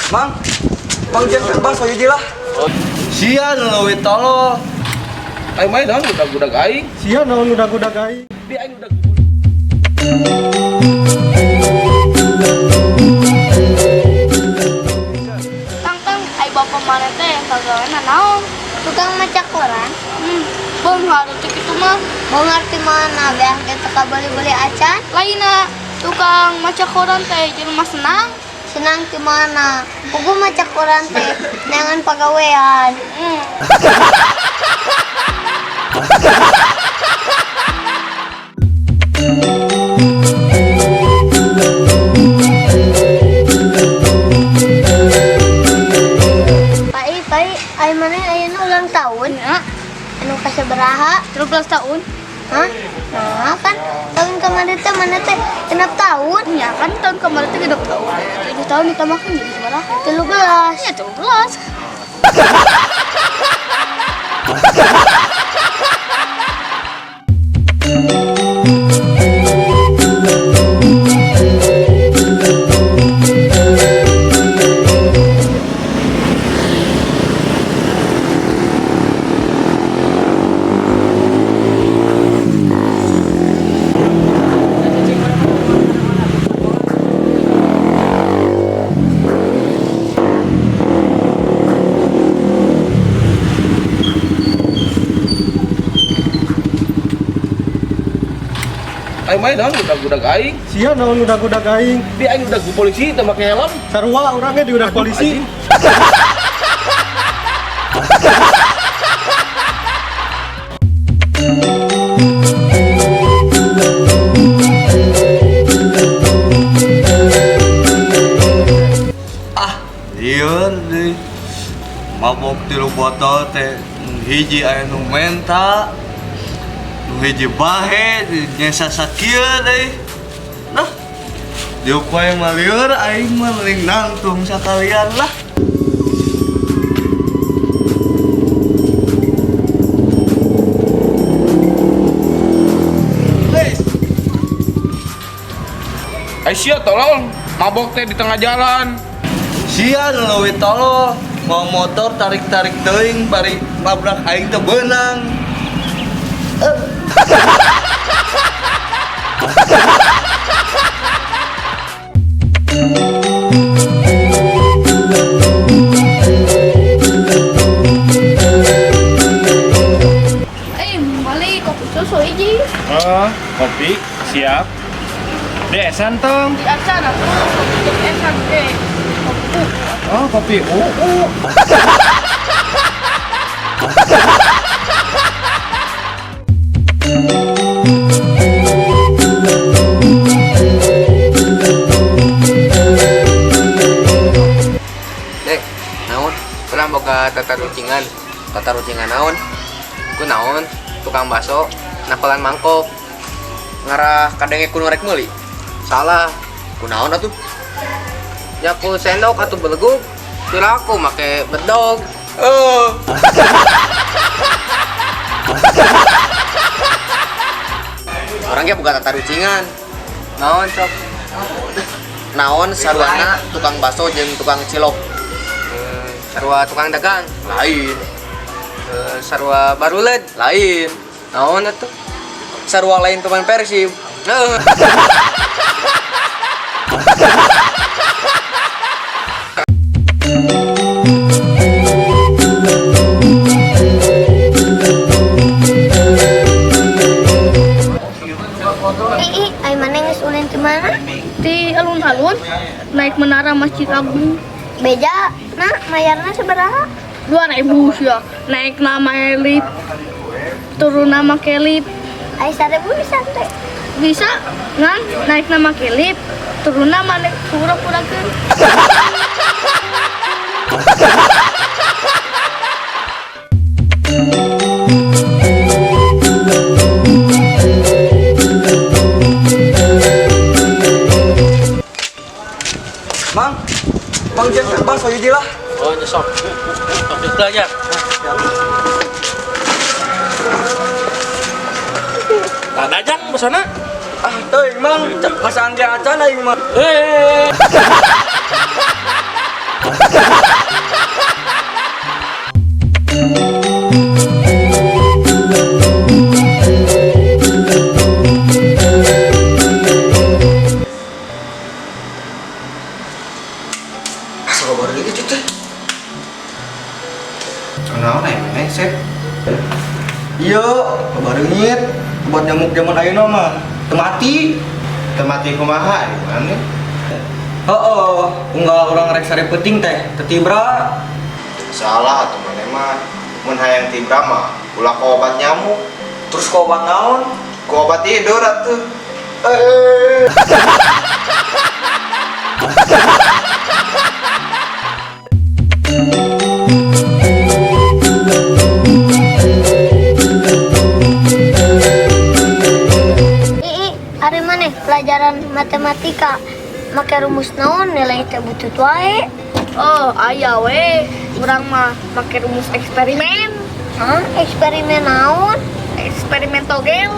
Mang, Mang jangan bebas hiji lah. Sia nu leuwih tolol. Aing mah naon udag-udag aing. Sia naon udag-udag aing. Di aing udag. Tang-tang, ai bapak mana teh kagawena naon? Tukang maca koran. Beunghar teh kitu mah. Beunghar ti mana beah ge teu kabeli-beli acan. Lainna tukang maca koran teh jelema senang. Senang ti mana? Puguh maca koran teh neangan pagawean. Pai, pai, ai maneh ayeuna ulang tahun? Ya, Anu kasabaraha? 13 tahun. Hah? Nah, kan tahun kemarin teh mana teh 6 tahun? Ya kan tahun kemarin teh 6 tahun. 7 tahun ditambahkan jadi sabaraha? 13. Ya 13. Aing mah naon udag-udag aing. Sia naon udag-udag aing. Di aing udag ku polisi teu make helm. Sarua urang ge diudag polisi. Ah, lieur deui. Mabok 3 botol teh hiji aya nu menta. Nu hiji bahe nyesa sakieu deui. Nah, diuk wae mah lieur aing mah mending nangtung sakalian lah. Ai sia tolol, mabok teh di tengah jalan. Sia nu leuwih tolol, mau motor tarik-tarik teuing bari nabrak aing teu beunang. Balik kopi susu hiji. Oh, kopi siap. Di esan tong. Di acan aku kopi jeung esan teh. Kopi. Oh, kopi UU. Dek, naon? Urang boga tatarucingan. Tatarucingan naon? Ku naon? Tukang bakso, nakolan mangkok. Ngarah kadenge ku nu rek meuli. Salah. Ku naon atuh? Ya ku sendok atuh belegug. Piraku make bedog. Oh. Urang ge boga tatarucingan. Naon sok? Naon saruana tukang bakso jeung tukang cilok? Sarua tukang dagang lain. Sarua baruled lain. Naon atuh? Sarua lain teman Persib. Heeh. Ih, ai maneh geus ulin ti mana? Di alun-alun naik menara Masjid Agung. Beja, nah mayarna sabaraha? 2000 sia. Naik nama lift, turun nama lift. Ai 1000 bisa teh. Bisa ngan naik nama lift, turun nama naik pura-purakeun. Mang, Mang jangan bebas hiji lah. Oh, nyesok. Sok belajar. Tanda jang besona. Ah, teuing Mang, masaan ge acan aing mah. Eh. Asa baru itu teh. Naon aya maneh, Sep? Iya, bareungit. Obat nyamuk zaman ayeuna mah teu mati. Teu mati kumaha ari maneh? Heeh, unggal urang rek sare peuting teh, teu tibra. Salah atuh maneh mah. Mun hayang tibra mah ulah ku obat nyamuk. Terus ku obat naon? Ku obat tidur atuh. Eh. Ii, ari maneh pelajaran matematika make rumus naon nilai teh butut wae. Oh, aya we. Urang mah make rumus eksperimen. Hah? Eksperimen naon? Eksperimen togel.